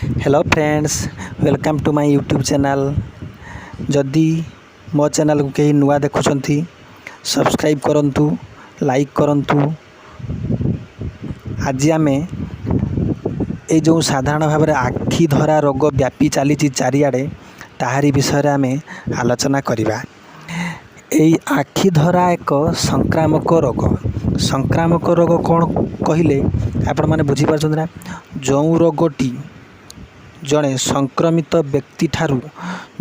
Hello friends, welcome to my YouTube channel. ଯଦି ମୋ ଚ୍ୟାନେଲ୍କୁ କେହି ନୂଆ ଦେଖୁଛନ୍ତି, ସବସ୍କ୍ରାଇବ୍ କରନ୍ତୁ, ଲାଇକ୍ କରନ୍ତୁ। ଆଜି ଆମେ ଏଇ ଯେଉଁ ସାଧାରଣ ଭାବରେ ଆଖି ଧରା ରୋଗ ବ୍ୟାପି ଚାଲିଛି ଚାରିଆଡ଼େ, ତାହାରି ବିଷୟରେ ଆମେ ଆଲୋଚନା କରିବା। ଏଇ ଆଖି ଧରା ଏକ ସଂକ୍ରାମକ ରୋଗ। ସଂକ୍ରାମକ ରୋଗ କ'ଣ କହିଲେ ଆପଣମାନେ ବୁଝିପାରୁଛନ୍ତି ନା? ଯେଉଁ ରୋଗଟି ଜଣେ ସଂକ୍ରମିତ ବ୍ୟକ୍ତିଠାରୁ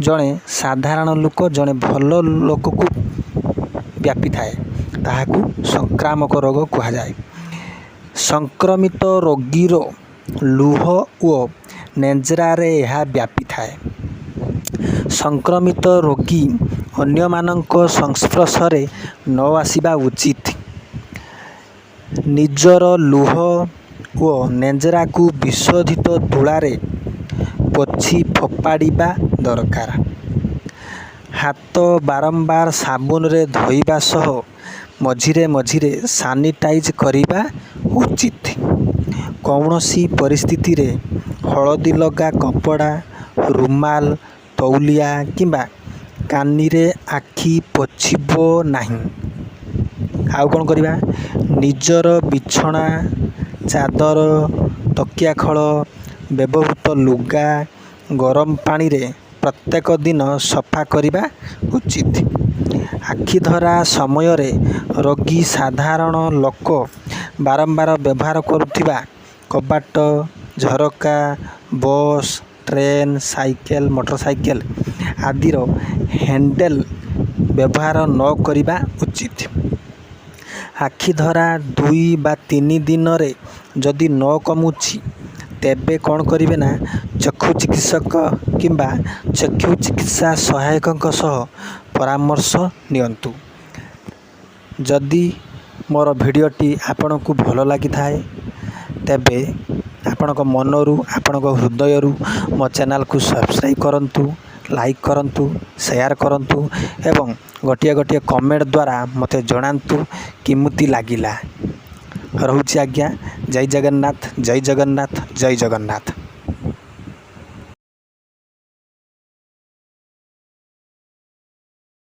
ଜଣେ ସାଧାରଣ ଲୋକ, ଜଣେ ଭଲ ଲୋକକୁ ବ୍ୟାପିଥାଏ, ତାହାକୁ ସଂକ୍ରାମକ ରୋଗ କୁହାଯାଏ। ସଂକ୍ରମିତ ରୋଗୀର ଲୁହ ଓ ନେଞ୍ଜରାରେ ଏହା ବ୍ୟାପିଥାଏ। ସଂକ୍ରମିତ ରୋଗୀ ଅନ୍ୟମାନଙ୍କ ସଂସ୍ପର୍ଶରେ ନ ଆସିବା ଉଚିତ। ନିଜର ଲୁହ ଓ ନେଞ୍ଜରାକୁ ବିଶୋଧିତ ତୁଳାରେ ପୋଛି ଫୋପାଡ଼ିବା ଦରକାର। ହାତ ବାରମ୍ବାର ସାବୁନରେ ଧୋଇବା ସହ ମଝିରେ ମଝିରେ ସାନିଟାଇଜ୍ କରିବା ଉଚିତ। କୌଣସି ପରିସ୍ଥିତିରେ ହଳଦୀ ଲଗା କପଡ଼ା, ରୁମାଲ, ତଉଲିଆ କିମ୍ବା କାନିରେ ଆଖି ପୋଛିବ ନାହିଁ। ଆଉ କ'ଣ କରିବା? ନିଜର ବିଛଣା ଚାଦର, ତକିଆ ଖୋଳ, ବ୍ୟବହୃତ ଲୁଗା ଗରମ ପାଣିରେ ପ୍ରତ୍ୟେକ ଦିନ ସଫା କରିବା ଉଚିତ। ଆଖି ଧରା ସମୟରେ ରୋଗୀ ସାଧାରଣ ଲୋକ ବାରମ୍ବାର ବ୍ୟବହାର କରୁଥିବା କବାଟ, ଝରକା, bus, train, cycle, motor cycle ଆଦିର ହ୍ୟାଣ୍ଡେଲ୍ ବ୍ୟବହାର ନ କରିବା ଉଚିତ। ଆଖି ଧରା 2 ବା 3 ଦିନରେ ଯଦି ନ କମୁଛି, ତେବେ କ'ଣ କରିବେ ନା ଚକ୍ଷୁ ଚିକିତ୍ସକ କିମ୍ବା ଚକ୍ଷୁ ଚିକିତ୍ସା ସହାୟକଙ୍କ ସହ ପରାମର୍ଶ ନିଅନ୍ତୁ। ଯଦି ମୋର ଭିଡ଼ିଓଟି ଆପଣଙ୍କୁ ଭଲ ଲାଗିଥାଏ, ତେବେ ଆପଣଙ୍କ ମନରୁ, ଆପଣଙ୍କ ହୃଦୟରୁ ମୋ ଚ୍ୟାନେଲ୍କୁ ସବସ୍କ୍ରାଇବ୍ କରନ୍ତୁ, ଲାଇକ୍ କରନ୍ତୁ, ସେୟାର କରନ୍ତୁ ଏବଂ ଗୋଟିଏ ଗୋଟିଏ କମେଣ୍ଟ ଦ୍ୱାରା ମୋତେ ଜଣାନ୍ତୁ କେମିତି ଲାଗିଲା। ରହୁଛି ଆଜ୍ଞା। ଜୟ ଜଗନ୍ନାଥ, ଜୟ ଜଗନ୍ନାଥ, ଜୟ ଜଗନ୍ନାଥ।